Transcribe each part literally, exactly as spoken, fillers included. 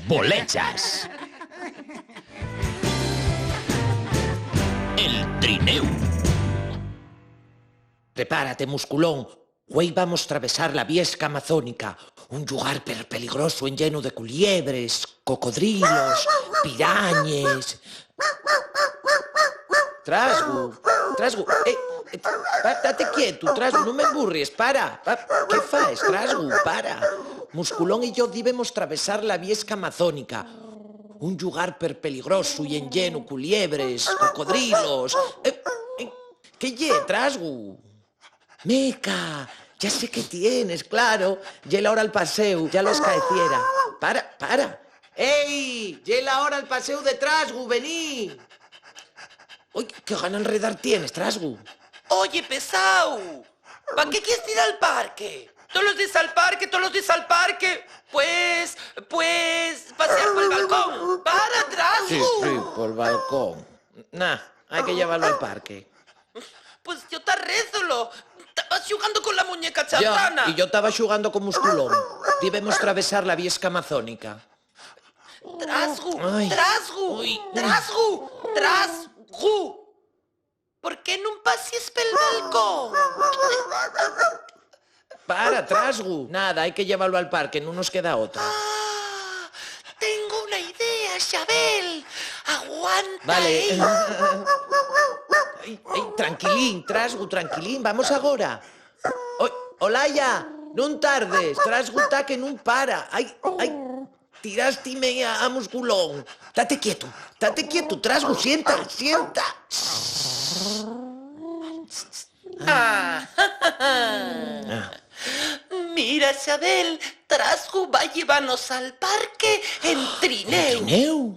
Bolechas. El trinéu. Prepárate, musculón. Güei vamos travesar la viesca amazónica, un llugar per-, peligrosu, enllenu de culiebres, cocodrilos, pirañes. Trasgu, Trasgu, eh, eh, pa, tate quietu, Trasgu, nun m'emburries, para, pa, ¿qué faes, Trasgu? Para. Musculón y yo dibemos travesar la viesca amazónica, un llugar per-, peligrosu y enllenu culiebres, cocodrilos. Eh, eh, ¿qué ye, Trasgu? Meca, ya sé qué tienes, claro, ye la hora'l paséu, ya lo escaeciera. Para, para. ¡Ei! Ye la hora'l paséu de Trasgu, vení. Oi, qué gana enredar tienes, Trasgu. Oye, pesáu, ¿pa qué quies tir al parque? Tolos díes al parque, tolos díes al parque. Pues, pues, pasear pol balcón. Para, Trasgu. Sí, sí, pol balcón. Nah, hai que llevalo al parque. Pues yo t'arrézolo. Tabas xugando con la muñeca. Ya, chatana. Y yo taba xugando con musculón. Dibemos travesar la viesca amazónica. Trasgu, Ai. Trasgu, Ui. Trasgu, Trasgu. ¿Por qué nun pasies pel balcón? Para, Trasgu. Nada, hai que llevalo al parque, nun nos queda otra. Ah, tengo una idea, Xabel. Aguanta, Vale. eh. Ai, ai, tranquilín, Trasgu, tranquilín, vamos agora. Oi, Olaya, nun tardes, Trasgu ta que nun para. Ai, ai, tirástime a, a musculón. Tate quietu, tate quietu, Trasgu, sienta, sienta. Ah. Ah. Mira, Xabel, Trasgu va llevanos al parque en trineu. ¿Trineu?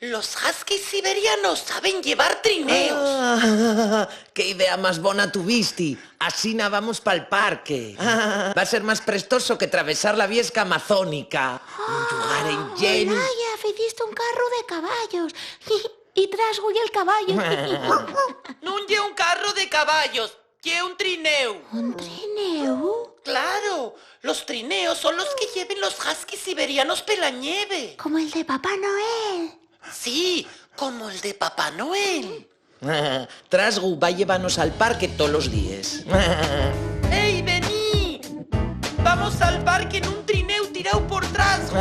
Los huskies siberianos saben llevar trineos. Ah, ¡qué idea más bona tuvisti! Asina vamos pal parque. Va ser más prestoso que travesar la viesca amazónica. Un llugar enllenu. Olaya, ficiste un carru de caballos. Y Trasgu ye'l caballu. Nun ye un carru de caballos, ye un trineu. ¿Un trineu? Claro, los trineos son los que lleven los huskies siberianos pela ñeve. ¿Como el de Papá Noel? Sí, como el de Papá Noel. Trasgu va llevanos al parque tolos díes. ¡Ey, vení! Vamos al parque nun trineu tiráu por Trasgu.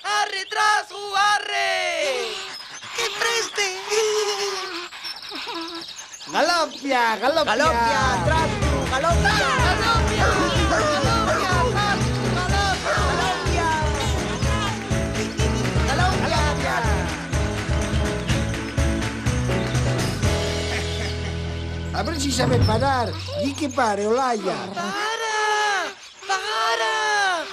¡Arre, Trasgu, arre! ¡Qué preste! ¡Galopia, galopia! ¡Galopia, Trasgu, galopia! ¡Galopia, galopia, Trasgu, galopia! ¡Galopia! ¡Galopia! A ver si sabe parar. Di que pare, Olaya. ¡Para! ¡Para!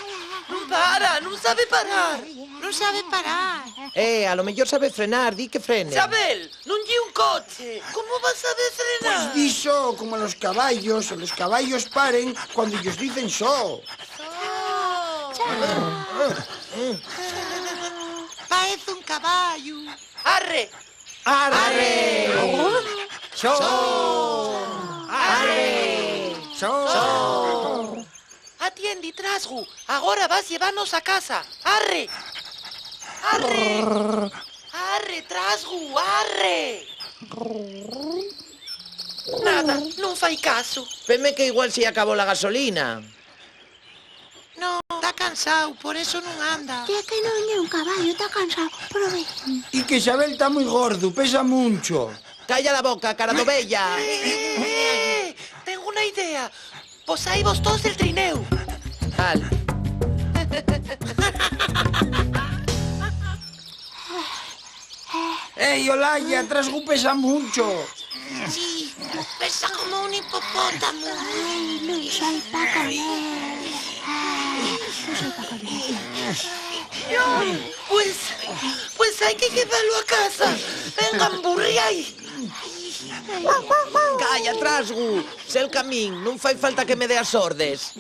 ¡Nun para! ¡Nun sabe parar! ¡Nun sabe parar! Eh, a lo mellor sabe frenar, di que frene. Xabel, nun ye un coche. ¿Cómo va saber frenar? Pues di so, como los caballos, los caballos paren cuando ellos dicen so. So. Parece un caballo. ¡Arre! ¡Arre! ¡Arre! So. So. ¡Arre! So. So. Atiendi, Trasgu, agora vas llevanos a casa. ¡Arre! ¡Arre! ¡Arre, Trasgu, arre! Nada, nun fai casu. Veme que igual se acabó la gasolina. No, ta cansao, por eso nun anda. Ye que nun ye un caballu, ta cansao, prove. Y que Xabel ta mui gordu, pesa muncho. Calla la boca, cara d'ovella. Eh, eh, eh, tengo una idea. Posai vos toos del trineu. Val. ¡Ey, Olaya, Trasgu pesa muncho! Sí, pesa como un hipopótamu. Ai, nun sai pa con él. Ai, nun sai pa con él. No, pues, pues hai que llevalo a casa. Venga, emburriái. Calla, Trasgu, sé el camín, nun fai falta que me deas ordes.